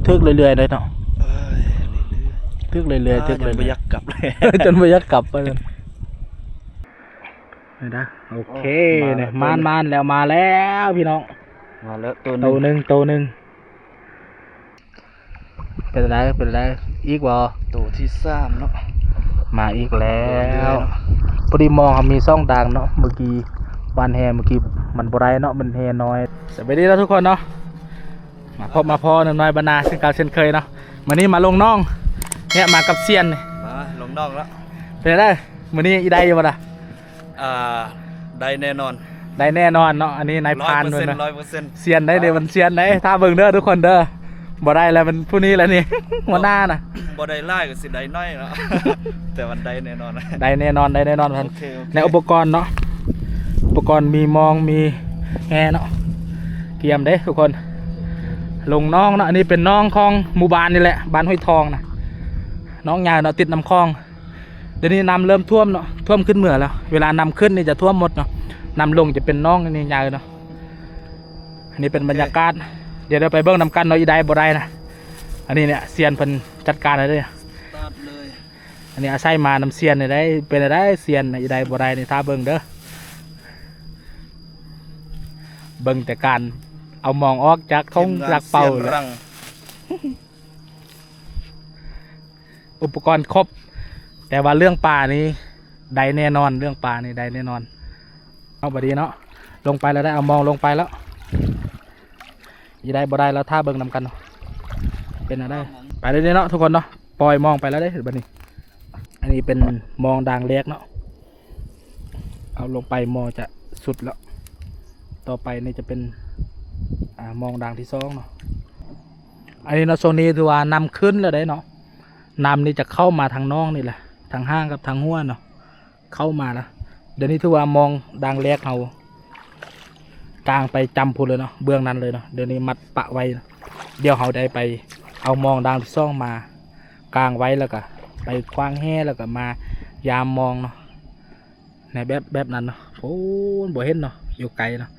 ຖືກເລື້ອຍໆເດ້ເນາະ. ເອີຍ ຖືກເລື້ອຍໆ ອ່າ ຖືກເລື້ອຍໆ ຈົນບໍ່ຢາກກັບເລີຍ ຈົນບໍ່ຢາກກັບວ່າຊັ້ນ. ນີ້ນະ ໂອເຄ ໂອ້ ມາແລ້ວ ນີ້ ມານ ໂຕໜຶ່ງ ມານແລ້ວ ມາແລ້ວພີ່ນ້ອງ ມາແລ້ວໂຕໜຶ່ງ ໂຕໜຶ່ງ ໂຕໜຶ່ງ. ເປັນໃດ ເປັນໃດ ອີກບໍ່? ໂຕທີສາມເນາະ ມາອີກແລ້ວ. ພໍດີມອງເຮົາມີສອງດາງເນາະ ເມື່ອກີ້ຫວ່ານແຫ ເມື່ອກີ້ມັນບໍ່ໄດ້ເນາະ ມັນແຫນ້ອຍ. ສະບາຍດີເນາະທຸກຄົນເນາະ ມາພົບມາພໍ້ໜຸ່ມນ້ອຍບ້ານນາເຊັ່ນເກົ່າເຊັ່ນເຄີຍເນາະ. ມື້ນີ້ມາລົງໜອງ ເນຍ ມາກັບຊຽນ ມາລົງໜອງແລ້ວ. ເປັນໃດ ມື້ນີ້ອີ່ໄດ້ຢູ່ບໍ່ລະ? ອ່າ ໄດ້ແນ່ນອນ ໄດ້ແນ່ນອນເນາະ. ອັນນີ້ນາຍພານເພິ່ນນະ ຮ້ອຍເປີເຊັນ ຊຽນໄດ໋ເດ້ ມັນຊຽນໄດ໋. ຖ້າເບິ່ງເດີທຸກຄົນເດີ ບໍ່ໄດ້ແລ້ວ ມັນຜູ້ນີ້ແຫຼະນີ້ ຫົວໜ້ານະ. ບໍ່ໄດ້ຫຼາຍກໍຊິໄດ້ໜ້ອຍເນາະ ແຕ່ວ່າໄດ້ແນ່ນອນ ໄດ້ແນ່ນອນ ໄດ້ແນ່ນອນ. ໂອເຄ ໂອເຄ ໃນອຸປະກອນເນາະ ອຸປະກອນມີມອງ ມີແຫເນາະ ກຽມເດ້ທຸກຄົນ. ລົງໜອງເນາະ ອັນນີ້ເປັນໜອງຂອງໝູ່ບ້ານນີ້ແຫຼະ ບ້ານຫ້ວຍທອງນະ ໜອງໃຫຍ່ເນາະ ຕິດນ້ຳຂອງ. ດຽວນີ້ນ້ຳເລີ່ມຖ້ວມເນາະ ຖ້ວມຂຶ້ນເມືອແລ້ວ. ເວລານ້ຳຂຶ້ນນີ້ຈະຖ້ວມໝົດເນາະ ນ້ຳລົງຈະເປັນໜອງນີ້ໃຫຍ່ເນາະ. ອັນນີ້ເປັນບັນຍາກາດ ໂອເຄ ດຽວໄປເບິ່ງນຳກັນເນາະ ອີ່ໄດ້ບໍ່ໄດ້ນະ. ອັນນີ້ເນຍ ຊຽນເພິ່ນຈັດການໃຫ້ເດ້ ສະຕາດເລີຍ. ອັນນີ້ອາໄສມານຳຊຽນນີ້ໄດ໋. ເປັນໃດຊຽນ ອີ່ໄດ້ບໍ່ໄດ້ນີ້ ຖ້າເບິ່ງເດີ ເບິ່ງແຕ່ການເອົາມອງອອກຈາກຖົງ ທີມງານ ຈາກເປົາ ຊຽນ ແລ້ວ ລັງ ອຸປະກອນຄົບ ແຕ່ວ່າເລື່ອງປານີ້ໄດ້ແນ່ນອນ ເລື່ອງປານີ້ໄດ້ແນ່ນອນ. ເອົາ ບາດນີ້ເນາະ ລົງໄປແລ້ວ ໄດ້ເອົາມອງລົງໄປແລ້ວ. ອີ່ໄດ້ບໍ່ໄດ້ແລ້ວ ຖ້າເບິ່ງນຳກັນເນາະ ເປັນແນວໃດ. ໄປເລີຍເນາະທຸກຄົນເນາະ ປ່ອຍມອງໄປແລ້ວເດ້ບາດນີ້. ອັນນີ້ເປັນມອງດາງແລກເນາະ ເອົາລົງໄປມອງຈະສຸດແລ້ວ. ຕໍ່ໄປນີ້ຈະເປັນ ອ່າ ມອງດາງທີສອງເນາະ. ອັນນີ້ເນາະ ຊ່ວງນີ້ຖືວ່ານ້ຳຂຶ້ນແລ້ວເດ້ເນາະ ນ້ຳນີ້ຈະເຂົ້າມາທາງໜອງນີ້ແຫຼະ ທາງຫ້າງກັບທາງຫົວເນາະ ເຂົ້າມາລະ. ດຽວນີ້ຖືວ່າມອງດາງແລກເຮົາກາງໄປຈຳພຸ້ນເລີຍເນາະ ເບື້ອງນັ້ນເລີຍເນາະ. ດຽວນີ້ມັດປະໄວ້ ດຽວເຮົາໄດ້ໄປເອົາມອງດາງທີສອງມາກາງໄວ້ ແລ້ວກະໄປຂວ້າງແຫ ແລ້ວກະມາຢາມມອງເນາະ. ໃນແບບ ແບບນັ້ນເນາະ ໂອ້ ບໍ່ເຫັນເນາະ ຢູ່ໄກເນາະ.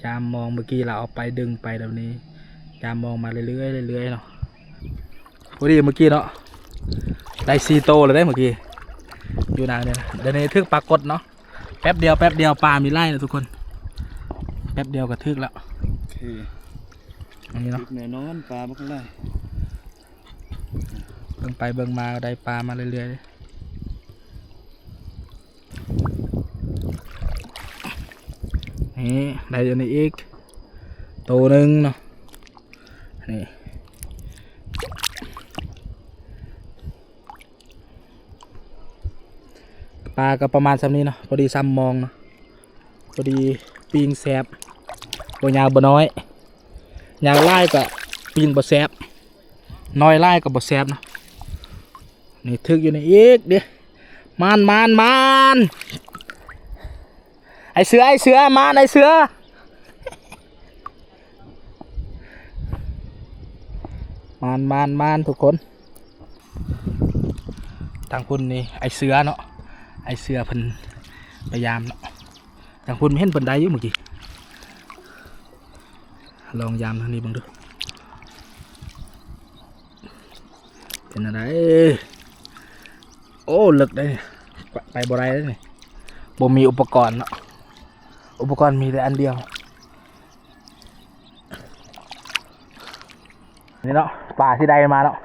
ຢາມມອງ ເມື່ອກີ້ລາວເອົາໄປດຶງໄປແບບນີ້ ຢາມມອງມາເລື້ອຍໆ ເລື້ອຍໆເນາະ. ພໍດີເມື່ອກີ້ເນາະ ໄດ້ສີ່ໂຕແລ້ວເດ້ເມື່ອກີ້ ຢູ່ນານີ້ນະ. ດຽວນີ້ຖືກປາກົດເນາະ ແປັບດຽວ ແປັບດຽວ ປາມີຫຼາຍນະທຸກຄົນ ແປັບດຽວກໍຖືກແລ້ວ. ໂອເຄ ອັນນີ້ເນາະ ຖືກແນ່ນອນ ປາບັກຫຼາຍ. ເບິ່ງໄປເບິ່ງມາໄດ້ປາມາເລື້ອຍໆ. ນີ້ໄດ້ຢູ່ນີ້ອີກໂຕໜຶ່ງເນາະ ນີ້ ປາກໍປະມານຊ່ຳນີ້ເນາະ ພໍດີຊ່ຳມອງເນາະ ພໍດີປີ້ງແຊບ ບໍ່ຍາວບໍ່ນ້ອຍ ຍາວຫຼາຍກໍປີ້ງບໍ່ແຊບ ນ້ອຍຫຼາຍກໍບໍ່ແຊບເນາະ. ນີ້ຖືກຢູ່ນີ້ອີກເດ້ ມານ ມານ ມານ ໄອ້ເສືອ ໄອ້ເສືອ ມານ ໄອ້ເສືອ ມານ ມານ ມານ ທຸກຄົນ. ທາງພຸ້ນນີ້ໄອ້ເສືອເນາະ ໄອ້ເສືອເພິ່ນໄປຢາມເນາະ. ທາງພຸ້ນເຫັນເພິ່ນໄດ້ຢູ່ເມື່ອກີ້ ລອງຢາມທາງນີ້ເບິ່ງດູ ເປັນແນວໃດ? ໂອ້ ເລິກເດ້ນີ້ ໄປ ໄປບໍ່ໄດ້ເດ້ນີ້ ບໍ່ມີອຸປະກອນເນາະ ອຸປະກອນມີແຕ່ອັນດຽວ. ນີ້ເນາະ ປາທີ່ໄດ້ມາເນາະ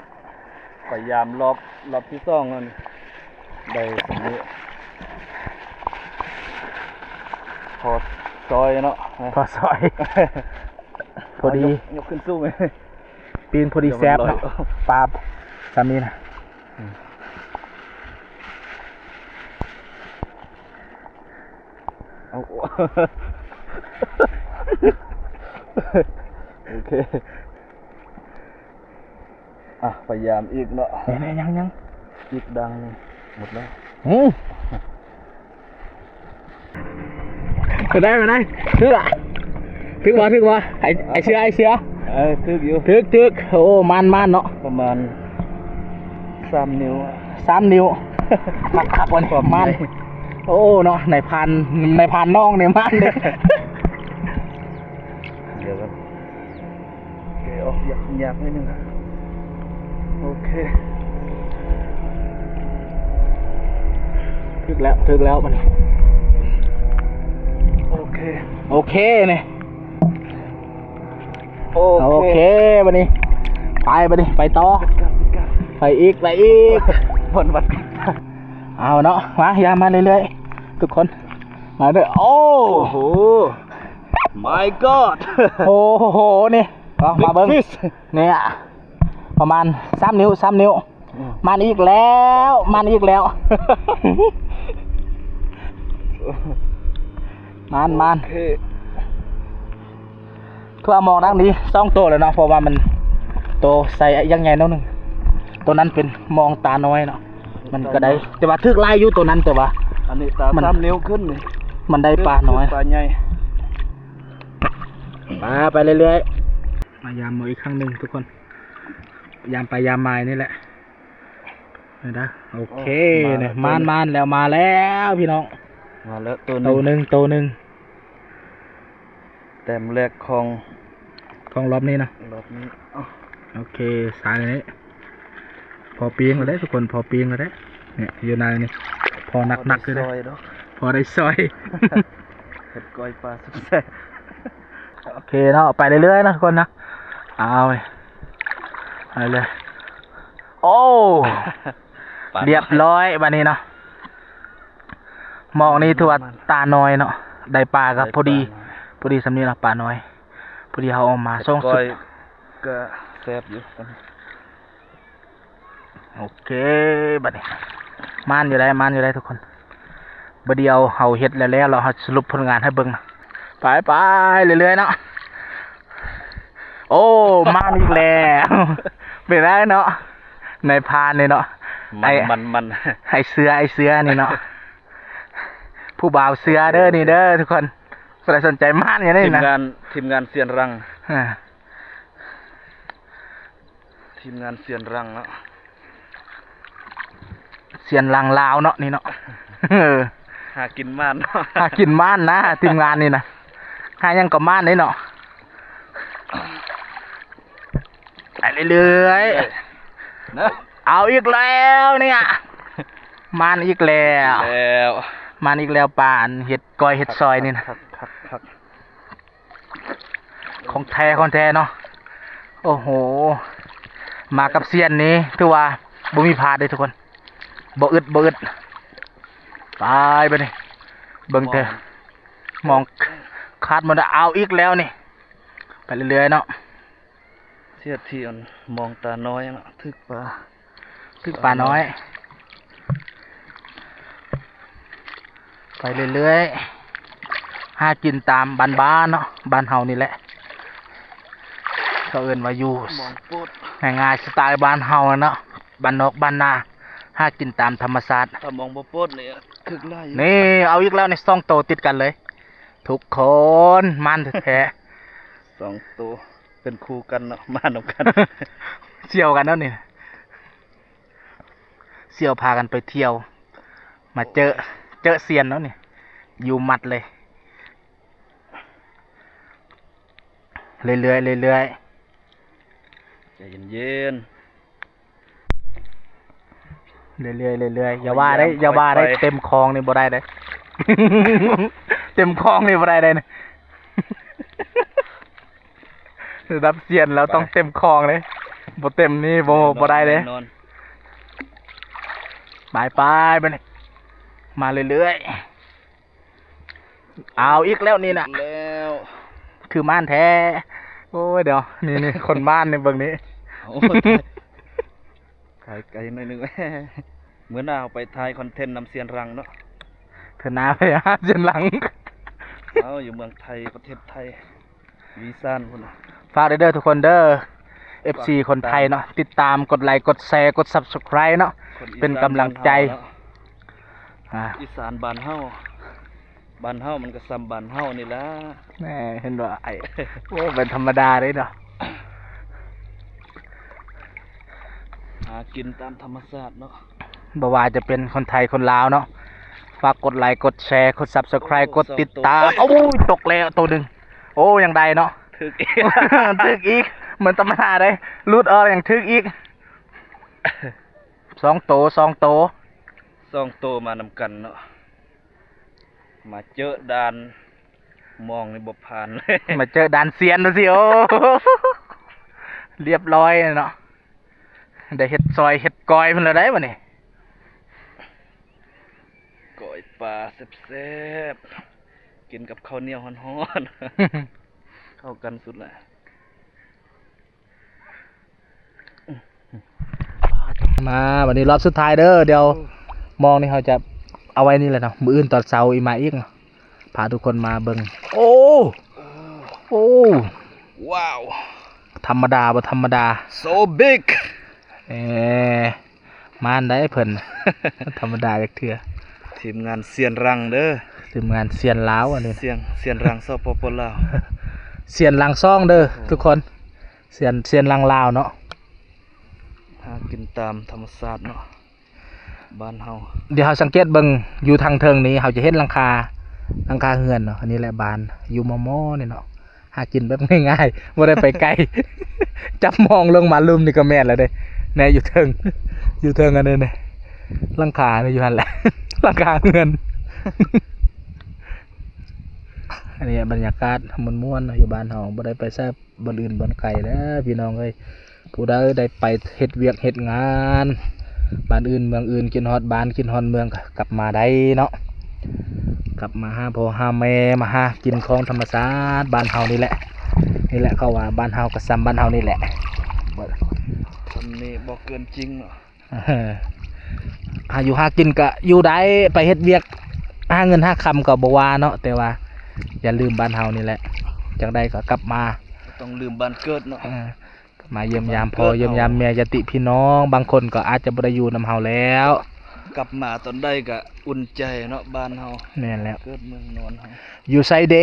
ໄປຢາມລອບ ລອບທີສອງນັ້ນ ໄດ້ສ່ຳນີ້ ພໍຊ່ອຍເນາະ ພໍຊ່ອຍ ພໍດີ ຍົກ ຍົກຂຶ້ນສູງ ປີ້ງພໍດີແຊບເນາະ ປາຊ່ຳນີ້ນະ. ເອົາ ໂອເຄ ອ່ະ ພະຍາຍາມອີກເນາະ ແນ່ໆ ຍັງໆ ອີກດັງໜຶ່ງ ໝົດແລ້ວ ອື ໄປໄດ້ ໄປໄດ້ ຖືກລະ ຖືກບໍ່ ຖືກບໍ່ ໄອ້ ໄອ້ເສືອ ໄອ້ເສືອ ເອີ ຖືກຢູ່ ຖືກ ຖືກ ໂອ້ ມານ ມານເນາະ ປະມານສາມນິ້ວ ສາມນິ້ວ ຄັກໆ ມັນ ປະມານ ໂອ້ ເນາະ ນາຍພານ ນາຍພານນ້ອງນີ້ ມານເດ້ ດຽວກ່ອນ ແກະອອກຍາກ ຍາກໜ້ອຍໜຶ່ງ ໂອເຄ ຖືກແລ້ວ ຖືກແລ້ວບັດນີ້ ໂອເຄ ໂອເຄນີ້ ໂອເຄ ໂອເຄ ບັດນີ້ ໄປ ບັດນີ້ ໄປຕໍ່ ໄປອີກ ໄປອີກ ເອົາເນາະ ມາ ຢ່າມາເລື້ອຍໆ ທຸກຄົນ ມາເດີ້ ໂອ້ ໂອ້ໂຫ My God ໂອ້ໂຫ ນີ້ ເອົາ ມາເບິ່ງ Big fish ນີ້ ປະມານສາມນິ້ວ ສາມນິ້ວ ອືມ ມາອີກແລ້ວ ມາອີກແລ້ວ ມາ ມາ ໂອເຄ ຄືວ່າມອງດັ່ງນີ້ສອງໂຕແລ້ວເນາະ ເພາະວ່າມັນໂຕໄຊຍັກໃຫຍ່ໜ້ອຍໜຶ່ງ ໂຕນັ້ນເປັນມອງຕານ້ອຍເນາະ ມັນກໍໄດ້ ແຕ່ວ່າຖືກຫຼາຍຢູ່ໂຕນັ້ນ ແຕ່ວ່າ ອັນນີ້ຕາ ມັນ ສາມນິ້ວຂຶ້ນນີ້ ມັນໄດ້ປານ້ອຍ ປາໃຫຍ່ ມາ ໄປເລື້ອຍໆ ມາຢາມໝໍອີກຄັ້ງໜຶ່ງທຸກຄົນ ຢາມໄປຢາມມານີ້ແຫຼະ ນີ້ນະ ໂອເຄ ໂອ້ ມາແລ້ວ ນີ້ ໂຕໜຶ່ງ ມານໆ ແລ້ວ ມາແລ້ວພີ່ນ້ອງ ມາແລ້ວໂຕໜຶ່ງ ໂຕໜຶ່ງ ໂຕໜຶ່ງ ແຕ້ມແລກຂອງ ຂອງລອບນີ້ນະ ລອບນີ້ ເອົ້າ ໂອເຄ ສາຍນີ້ ພໍປີ້ງແລ້ວເດ້ທຸກຄົນ ພໍປີ້ງແລ້ວເດ້ ນີ້ຢູ່ໃນນີ້ ພໍໜັກໆ ຢູ່ເດ້ ພໍໄດ້ຊ່ອຍ ເຮັດກ້ອຍປາສຸດແຊບ ໂອເຄເນາະ ໄປເລື້ອຍໆ ນະທຸກຄົນນະ ເອົາ ໄປເລີຍ ໂອ້ ປານ້ອຍ ລຽບຮ້ອຍບາດນີ້ເນາະ ໝອງນີ້ຖືວ່າຕານ້ອຍເນາະ ໄດ້ປາກໍພໍດີ ໄດ້ປານ້ອຍ ພໍດີສ່ຳນີ້ເນາະ ປານ້ອຍ ພໍດີເຮົາເອົາມາສອງຊຸດ ກ້ອຍກໍແຊບຢູ່ ໂອເຄ ບາດນີ້ ມານຢູ່ໄດ໋ ມານຢູ່ໄດ໋ທຸກຄົນ ບາດດຽວເຮົາເຮັດແລ້ວໆ ແລ້ວເຮົາສະຫຼຸບຜົນງານໃຫ້ເບິ່ງ ໄປໆ ເລື້ອຍໆ ເນາະ ໂອ້ ມານອີກແລ້ວ ເປັນໄດ້ເນາະ ນາຍພານນີ້ເນາະ ມັນ ໄອ້ ມັນ ມັນ ໄອ້ເສືອ ໄອ້ເສືອນີ້ເນາະ ຜູ້ບ່າວເສືອເດີນີ້ເດີທຸກຄົນ ຜູ້ໃດສົນໃຈມານຢູ່ນີ້ນະ ທີມງານ ທີມງານຊຽນລັງ ອ່າ ທີມງານຊຽນລັງເນາະ ຊຽນລັງລາວເນາະນີ້ເນາະ ເອີ ຫາກິນມານເນາະ ຫາກິນມານນະ ທີມງານນີ້ນະ ຫາຫຍັງກໍມານເດ້ເນາະ ໄປເລື້ອຍໆ ເອົາອີກແລ້ວນີ້ ມານອີກແລ້ວ ແລ້ວ ມານອີກແລ້ວ ປາອັນເຮັດກ້ອຍເຮັດຊອຍນີ້ນະ ຄັກໆໆ ຂອງແທ້ ຂອງແທ້ເນາະ ໂອ້ໂຫ ມາກັບຊຽນນີ້ຖືວ່າບໍ່ມີພາດເດ້ທຸກຄົນ ບໍ່ອຶດ ບໍ່ອຶດ ໄປບາດນີ້ ເບິ່ງເດີ ມອງ ມອງຂາດໝົດ ເອົາອີກແລ້ວນີ້ ໄປເລື້ອຍໆ ເນາະ ເສຍທີອັນມອງຕານ້ອຍເນາະ ຖືກປາ ຖືກປານ້ອຍ ປານ້ອຍ ໄປເລື້ອຍໆ ຫາກິນຕາມບ້ານໆ ເນາະ ບ້ານເຮົານີ້ແຫຼະ ເຂົາເອີ້ນວ່າຢູ່ ມອງໂປດ ງ່າຍໆ ສະໄຕບ້ານເຮົາເນາະ ບ້ານນອກບ້ານນາ ຫາກິນຕາມທຳມະຊາດ ຖ້າມອງບໍ່ໂປດນີ້ຖືກຫຼາຍຢູ່ ນີ້ ເອົາອີກແລ້ວນີ້ ສອງໂຕຕິດກັນເລີຍ ທຸກຄົນ ມານແທ້ໆ ສອງໂຕ ເປັນຄູ່ກັນເນາະ ມານຳກັນ ສ່ຽວກັນເນາະນີ້ ສ່ຽວພາກັນໄປທ່ຽວ ມາເຈີ ເຈີຊຽນເນາະນີ້ ຢູ່ໝັດເລີຍ ເລື້ອຍໆ ເລື້ອຍໆ ໃຈເຢັນໆ ເລື້ອຍໆ ເລື້ອຍໆ ຢ່າວ່າໄດ້ ຢ່າວ່າໄດ້ ເຕັມຄອງນີ້ບໍ່ໄດ້ເດ້ ເຕັມຄອງນີ້ບໍ່ໄດ້ເດ້ ລະດັບຊຽນແລ້ວຕ້ອງເຕັມຄອງເດ້ ບໍ່ເຕັມນີ້ບໍ່ ບໍ່ໄດ້ເດ້ ແນ່ນອນ ໄປໆ ບາດນີ້ ມາເລື້ອຍໆ ເອົາອີກແລ້ວນີ້ນະ ແລ້ວ ຄືມານແທ້ ໂອ້ຍ ດຽວ ນີ້ໆ ຄົນມານນີ້ ເບິ່ງນີ້ ໂອ້ຍ ຖ່າຍໄກໜ້ອຍໜຶ່ງ ມື້ໜ້າເຮົາໄປຖ່າຍຄອນເທັນນຳຊຽນລັງເນາະ ເທື່ອໜ້າໄປຫາຊຽນລັງ ເອົາ ຢູ່ເມືອງໄທ ປະເທດໄທ ວີຊານພຸ້ນນະ ຝາກເດີ ເດີທຸກຄົນເດີ ເອັຟຊີຄົນໄທເນາະ ຕິດຕາມ ກົດໄລ ກົດແຊ ກົດຊັບສະໄຄຣເນາະ ເປັນກຳລັງໃຈ ອ່າ ອີສານບ້ານເຮົາ ບ້ານເຮົາມັນກໍສ່ຳບ້ານເຮົານີ້ລະ ແນ່ ເຫັນບໍ່ ໄອ້ ໂອ້ ເປັນທຳມະດາເດ້ເນາະ ຫາກິນຕາມທຳມະຊາດເນາະ ບໍ່ວ່າຈະເປັນຄົນໄທຄົນລາວເນາະ ຝາກກົດໄລ ກົດແຊ ກົດຊັບສະໄຄຣ ໂອ້ ກົດຕິດຕາມ ສອງໂຕ ໂອ້ຍ ຕົກແລ້ວໂຕໜຶ່ງ ໂອ້ ຍັງໄດ້ເນາະ ຖືກອີກ ຖືກອີກ ມັນທຳມະດາເດ້ ຫຼຸດອອກຍັງຖືກອີກ ສອງໂຕ ສອງໂຕ ສອງໂຕມານຳກັນເນາະ. ມາເຈີດ່ານມອງນີ້ບໍ່ຜ່ານເລີຍ ມາເຈີດ່ານຊຽນວ່າຊິ. ໂອ້ ລຽບຮ້ອຍເນາະ. ໄດ້ເຮັດຊອຍເຮັດກ້ອຍເພິ່ນແລ້ວໄດ໋ບັດນີ້. ກ້ອຍປາແຊບໆ ກິນກັບເຂົ້າໜຽວຮ້ອນໆ ເຂົ້າກັນສຸດລະ. ມາ ບັດນີ້ລອບສຸດທ້າຍເດີ. ດຽວມອງນີ້ເຮົາຈະເອົາໄວ້ນີ້ແຫຼະເນາະ. ມື້ອື່ນຕອນເຊົ້າອີກມາອີກເນາະ. ພາທຸກຄົນມາເບິ່ງ. ໂອ້ ໂອ້ ວ້າວ ທຳມະດາບໍ່ທຳມະດາ. So big. ເອີ ມານໄດ໋ເພິ່ນ ທຳມະດາຈັກເທື່ອ. ທີມງານຊຽນລັງເດີ ທີມງານຊຽນລາວອັນນີ້ ຊຽນ ຊຽນລັງ ສປປ ລາວ ຊຽນລັງຊ່ອງເດີ ໂອ້ ທຸກຄົນ. ຊຽນ ຊຽນລັງລາວເນາະ. ຫາກິນຕາມທຳມະຊາດເນາະ ບ້ານເຮົາ. ດຽວເຮົາສັງເກດເບິ່ງຢູ່ທາງເທິງນີ້ ເຮົາຈະເຫັນຫຼັງຄາ ຫຼັງຄາເຮືອນເນາະ. ອັນນີ້ແຫຼະບ້ານ ຢູ່ມໍ່ໆ ນີ້ເນາະ. ຫາກິນແບບງ່າຍໆ ບໍ່ໄດ້ໄປໄກ. ຈັບມອງລົງມາລຸ່ມນີ້ກໍແມ່ນແລ້ວເດ້ ແນ່ ຢູ່ເທິງ ຢູ່ເທິງອັນນີ້ນີ້ ຫຼັງຄານີ້ຢູ່ຫັ້ນແຫຼະ ຫຼັງຄາເຮືອນ. ອັນນີ້ບັນຍາກາດມ່ວນໆ ເນາະ ຢູ່ບ້ານເຮົາ ບໍ່ໄດ້ໄປໃສ ບ່ອນອື່ນບ່ອນໄກແລ້ວພີ່ນ້ອງເອີຍ. ຜູ້ໃດໄດ້ໄປເຮັດວຽກເຮັດງານບ້ານອື່ນເມືອງອື່ນ ຄິດຮອດບ້ານຄິດຮອດເມືອງ ກໍກັບມາໄດ້ເນາະ. ກັບມາຫາພໍ່ຫາແມ່ ມາຫາກິນຂອງທຳມະຊາດບ້ານເຮົານີ້ແຫຼະ. ນີ້ແຫຼະ ເຂົາວ່າບ້ານເຮົາກໍສ່ຳບ້ານເຮົານີ້ແຫຼະ. ສ່ຳນີ້ບໍ່ເກີນຈິງເນາະ. ຫາຢູ່ຫາກິນກະຢູ່ໄດ້ ໄປເຮັດວຽກຫາເງິນຫາຄຳກໍບໍ່ວ່າເນາະ ແຕ່ວ່າຢ່າລືມບ້ານເຮົານີ້ແຫຼະ. ຈັ່ງໃດກໍກັບມາ ຕ້ອງລືມບ້ານເກີດເນາະ. ເອີ ມາຢ້ຽມຢາມພໍ່ຢ້ຽມຢາມແມ່ ຍາດຕິພີ່ນ້ອງ ບາງຄົນກໍອາດຈະບໍ່ໄດ້ຢູ່ນຳເຮົາແລ້ວ. ກັບມາຕອນໃດກໍອຸ່ນໃຈເນາະ ບ້ານເຮົາ. ແມ່ນແລ້ວ ເກີດເມືອງນອນເຮົາ. ຢູ່ໃສເດ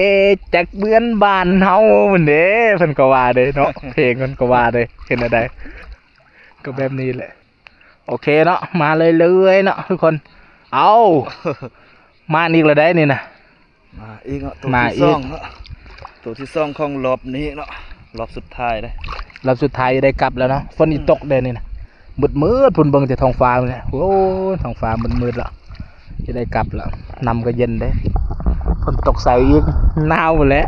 ຈັກເບືອນບ້ານເຮົາພຸ້ນເດ ເພິ່ນກໍວ່າເດ້ເນາະ. ເພງເພິ່ນກໍວ່າເດ້ ເຮັດແນວໃດ ກໍແບບນີ້ແຫຼະ. ໂອເຄເນາະ ມາເລື້ອຍໆ ເນາະທຸກຄົນ. ເອົ້າ ມາອີກແລ້ວໄດ໋ນີ້ນະ. ມາອີກເນາະ ໂຕທີສອງເນາະ ໂຕທີສອງຂອງລອບນີ້ເນາະ ລອບສຸດທ້າຍເດ້ ລອບສຸດທ້າຍຈະໄດ້ກັບແລ້ວເນາະ. ຝົນຊິຕົກເດ້ນີ້ນະ ມືດໆ ພຸ້ນ ເບິ່ງແຕ່ທ້ອງຟ້າພຸ້ນແຫຼະ. ໂອ້ຍ ທ້ອງຟ້າມືດໆ ລະ ຈະໄດ້ກັບລະ ນ້ຳກໍເຢັນເດ້ ຝົນຕົກໃສ່ອີກ ໜາວພຸ້ນແຫຼະ.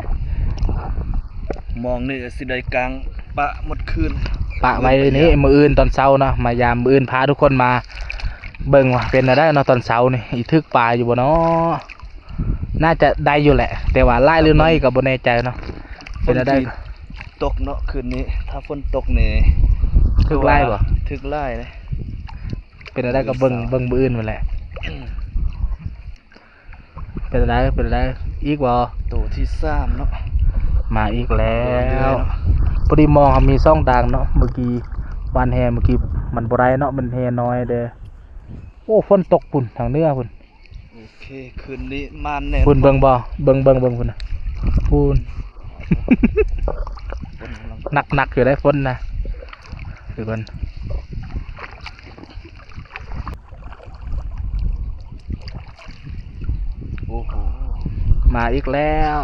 ມອງນີ້ກໍຊິໄດ້ກາງປະໝົດຄືນ ປະໄວ້ນີ້ ມື້ອື່ນຕອນເຊົ້າເນາະ ມາຢາມ. ມື້ອື່ນພາທຸກຄົນມາເບິ່ງວ່າເປັນແນວໃດເນາະ ຕອນເຊົ້ານີ້ ຊິຖືກປາຢູ່ບໍ່ເນາະ. ໜ້າຈະໄດ້ຢູ່ແຫຼະ ແຕ່ວ່າຫຼາຍຫຼືໜ້ອຍກໍບໍ່ແນ່ໃຈເນາະ. ເປັນແນວໃດ ຝົນຊິຕົກເນາະຄືນນີ້ ຖ້າຝົນຕົກນີ້ ຖືກຫຼາຍບໍ່ ຖືກຫຼາຍເດ້. ເປັນແນວໃດກໍເບິ່ງ ເບິ່ງມື້ອື່ນພຸ້ນແຫຼະ. ເປັນໃດ ເປັນໃດອີກບໍ່? ໂຕທີສາມເນາະ ມາອີກແລ້ວ. ພໍດີມອງເຮົາມີສອງດ່າງເນາະ ມື້ກີ້ຫວ່ານແຫ ມື້ກີ້ມັນບໍ່ໄດ້ເນາະ ມັນແຫນ້ອຍເດ້. ໂອ້ ຝົນຕົກພຸ້ນ ທາງເໜືອພຸ້ນ. ໂອເຄ ຄືນນີ້ມານແນ່ ພຸ້ນ ເບິ່ງບໍ່ ເບິ່ງ ເບິ່ງ ເບິ່ງພຸ້ນນະ ພຸ້ນ. ໜັກໆ ຢູ່ໄດ໋ຝົນນະ ຄືກັນ. ໂອ້ໂຫ ມາອີກແລ້ວ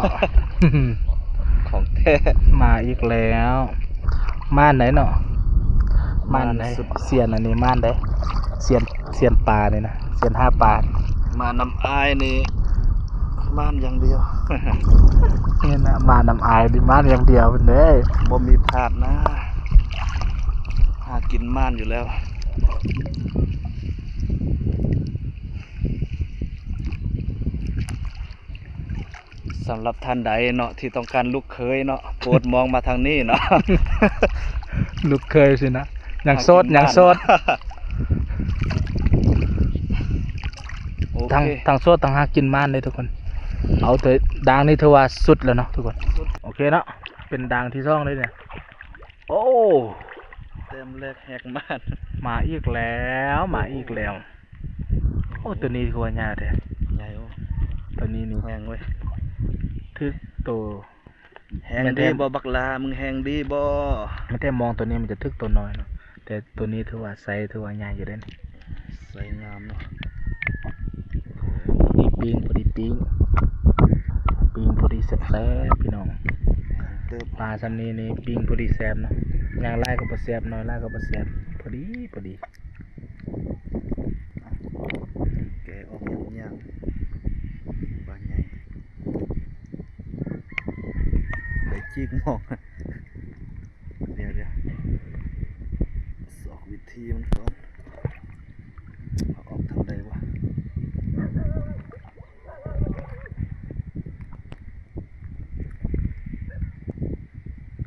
ຂອງແທ້ ມາອີກແລ້ວ. ມານໃດເນາະ ມານໃດ ມານສຸດ ຊຽນອັນນີ້ມານໃດ ຊຽນ ຊຽນປານີ້ນະ ຊຽນຫາປາ. ມານຳອ້າຍນີ້ ມານຢ່າງດຽວ ນີ້ນະ ມານຳອ້າຍນີ້ ມານຢ່າງດຽວເດ້ ບໍ່ມີພາດນະ ຫາກິນມານຢູ່ແລ້ວ. ສຳລັບທ່ານໃດເນາະ ທີ່ຕ້ອງການລູກເຂີຍເນາະ ໂປດມອງມາທາງນີ້ເນາະ ລູກເຂີຍຊິນະ ຍັງໂສດ ຍັງໂສດ. ໂອເຄ ທັງ ທັງໂສດ ທັງຫາກິນມານເດ້ທຸກຄົນ. ເອົາແຕ່ດ່າງນີ້ຖືວ່າສຸດແລ້ວເນາະທຸກຄົນ. ໂອເຄເນາະ ເປັນດ່າງທີສອງເດ້ນີ້. ໂອ້ ແຕ້ມແລກແຮກມານ ມາອີກແລ້ວ ມາອີກແລ້ວ. ໂອ້ ໂຕນີ້ຄືວ່າໃຫຍ່ແທ້ ໃຫຍ່. ໂອ້ ໂຕນີ້ນີ້ແຮງເວີຍ ຖືກໂຕ. ແຮງດີບໍ່ບັກຫຼ້າ ມຶງແຮງດີບໍ່? ແມ່ນແຕ່ມອງໂຕນີ້ມັນຈະຖືກໂຕນ້ອຍເນາະ ແຕ່ໂຕນີ້ຖືວ່າໄຊ ຖືວ່າໃຫຍ່ຢູ່ເດ້ ໄຊງາມເນາະ. ນີ້ປີ້ງ ພໍດີປີ້ງ ປີ້ງພໍດີແຊບໆ ພີ່ນ້ອງ. ປາຊ່ຳນີ້ນີ້ປີ້ງພໍດີແຊບເນາະ. ຍ່າງຫຼາຍກໍບໍ່ແຊບ ນ້ອຍຫຼາຍກໍບໍ່ແຊບ ພໍດີ ພໍດີ. ແກະອອກຫຍັງ ປາໃຫຍ່ ໄດ້ຈີກມອງ. ດຽວໆ ຊອກວິທີມັນກ່ອນ ເອົາອອກທາງໃດວະ?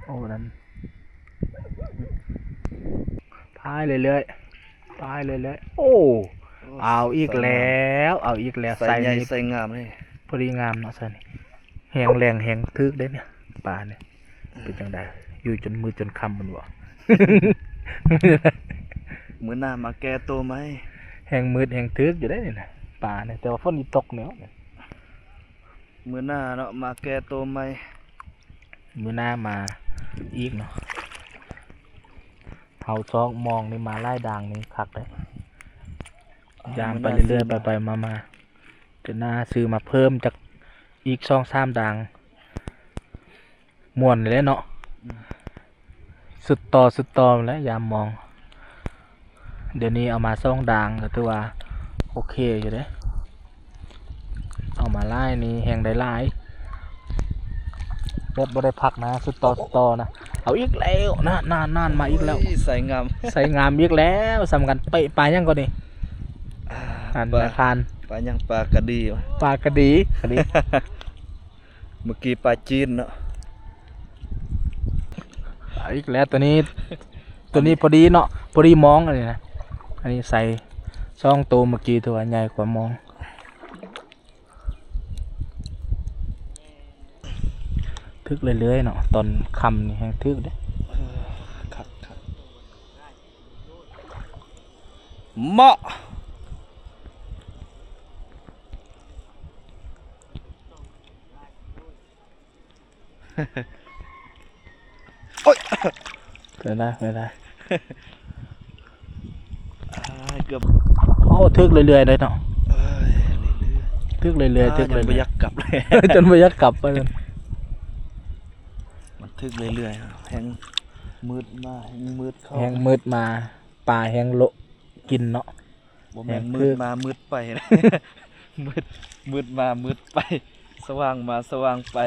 ໂອ້ ນັ້ນ ພາຍເລື້ອຍໆ ພາຍເລື້ອຍໆ. ໂອ້ ເອົາອີກແລ້ວ ເອົາອີກແລ້ວ. ໄຊໃຫຍ່ ໄຊງາມເລີຍ ພໍດີງາມເນາະ ໄຊນີ້. ແຮງແລງແຮງຖືກເດ້ນີ້ ປານີ້. ເປັນຈັ່ງໃດ ຢູ່ຈົນມືດຈົນຄ່ຳພຸ້ນບໍ? ມື້ໜ້າມາແກ້ໂຕໃໝ່. ແຮງມືດແຮງຖືກຢູ່ເດ້ນີ້ນະ ປານີ້ ແຕ່ວ່າຝົນຊິຕົກແນວນີ້. ມື້ໜ້າເນາະ ມາແກ້ໂຕໃໝ່. ມື້ໜ້າມາອີກເນາະ. ເຮົາຊອກມອງນີ້ ມາຫຼາຍດ່າງນີ້ຄັກເດ້. ອ່າ ຍາມໄປເລື້ອຍໆ ໄປໆມາໆ ເທື່ອໜ້າຊື້ມາເພີ່ມຈັກອີກສອງສາມດ່າງ ມ່ວນແຫຼະເນາະ. ອືມ ສຸດຕໍ່ ສຸດຕໍ່ແຫຼະ ຍາມມອງ. ດຽວນີ້ເອົາມາສອງດ່າງ ກໍຖືວ່າໂອເຄຢູ່ເດ້. ເອົາມາຫຼາຍນີ້ແຮງໄດ້ຫຼາຍ ແບບບໍ່ໄດ້ພັກນະ ສຸດຕໍ່ ສຸດຕໍ່ນະ. ເອົາອີກແລ້ວນະ ນານໆ ມາອີກແລ້ວ. ໂອ້ຍ ໄຊງາມ ໄຊງາມອີກແລ້ວ. ສ່ຳກັນເປະ. ປາຫຍັງກໍນີ້? ອ່າ ອັນ ປາ ນາຍພານ ປາຫຍັງ? ປາກະດີ ປາກະດີ ກະດີ. ເມື່ອກີ້ປາຈີນເນາະ. ເອົາອີກແລ້ວ ຕົວນີ້ ຕົວນີ້ພໍດີເນາະ ພໍດີມອງ. ອັນນີ້ນະ ອັນນີ້ໃສ່ສອງໂຕ ເມື່ອກີ້ຖືວ່າໃຫຍ່ກວ່າມອງ. ຖືກເລື້ອຍໆເນາະ ຕອນຄ່ຳນີ້ແຮງຖືກເດ້. ເອີ ຄັກໆ ເໝາະ. ໂອ້ຍ ເປັນໄດ ເປັນໄດ? ອ່າ ເກືອບ. ໂອ້ ຖືກເລື້ອຍໆເດ້ເນາະ. ເອີຍ ຖືກເລື້ອຍໆ ອ່າ ຖືກເລື້ອຍໆ ຈົນບໍ່ຢາກກັບເລີຍ ຈົນບໍ່ຢາກກັບວ່າຊັ້ນ. ມັນຖືກເລື້ອຍໆ ແຮງມືດມາ ແຮງມືດເຂົ້າ ແຮງມືດມາ ປາແຮງໂລະກິນເນາະ. ບໍ່ແມ່ນມືດມາມືດໄປນະ ມືດ ມືດມາມືດໄປ ສະຫວ່າງມາສະຫວ່າງໄປ.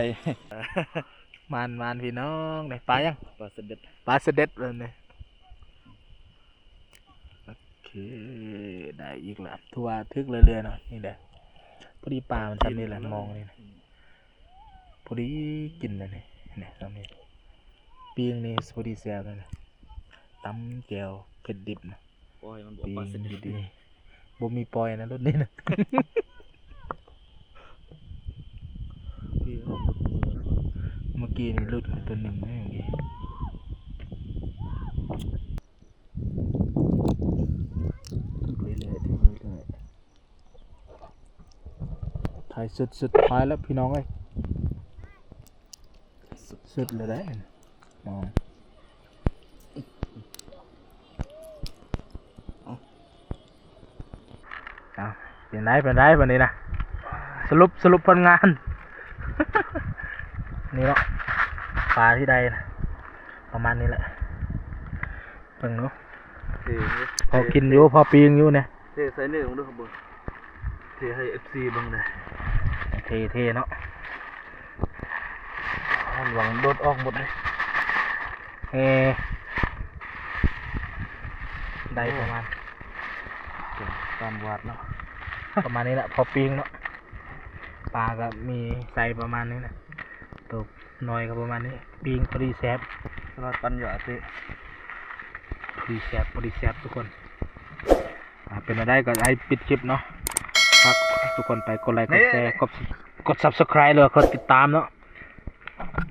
ໝານໆ ພີ່ນ້ອງ. ໄດ້ປາຫຍັງ? ປາສະເດັດ ປາສະເດັດເລີຍນີ້. ໂອເຄ ໄດ້ອີກແລ້ວ ຖືວ່າຖືກເລື້ອຍໆເນາະ. ນີ້ແຫຼະ ພໍດີປາມັນຊ່ຳນີ້ແຫຼະ ມອງນີ້ນະ. ພໍດີກິນແລ້ວນີ້ ນີ້ຊ່ຳນີ້ ປີ້ງນີ້ພໍດີແຊບແລ້ວນີ້. ຕຳແຈ່ວເຜັດດິບນະ ປ່ອຍມັນບໍ່ ປີ້ງປາສະເດັດ ດີໆ. ບໍ່ມີປ່ອຍນະລຸ້ນນີ້ນະ. ເມື່ອກີ້ນີ້ຫຼຸດໂຕໜຶ່ງເມື່ອກີ້. ຖືກເລື້ອຍໆ ຖືກເລື້ອຍໆ. ທ້າຍສຸດ ສຸດທ້າຍແລ້ວພີ່ນ້ອງເອີຍ ສຸດແລ້ວໄດ໋. ເອົາ ເປັນໄດ ເປັນໄດ ບັດນີ້ນະ ສະຫຼຸບ ສະຫຼຸບຜົນງານ. ນີ້ເນາະ ປາທີ່ໄດ້ນະ ປະມານນີ້ແຫຼະ. ເບິ່ງດູ ເອີ ພໍກິນຢູ່ ພໍປີ້ງຢູ່ນີ້. ເທໃສ່ເນີເບິ່ງດູ ເບິ່ງ ເທໃຫ້ເອັຟຊີເບິ່ງແດ່. ເທ ເທເນາະ ລະວັງໂດດອອກໝົດເດ້. ເອີ ໄດ້ປະມານ ຕາມວາດເນາະ ປະມານນີ້ແຫຼະ ພໍປີ້ງເນາະ. ປາກໍມີໄຊປະມານນີ້ນະ ໂຕ ໜ້ອຍກໍປະມານນີ້ ປີ້ງພໍດີແຊບ. ສະລັດປັນຢາຕິ ພໍດີແຊບ ພໍດີແຊບທຸກຄົນ. ອ່າ ເປັນແນວໃດກໍໃຫ້ປິດຄລິບເນາະ ຝາກທຸກຄົນໄປກົດໄລ ກົດແຊ ກົດ ກົດຊັບສະໄຄຣບ ຫຼືວ່າກົດຕິດຕາມເນາະ.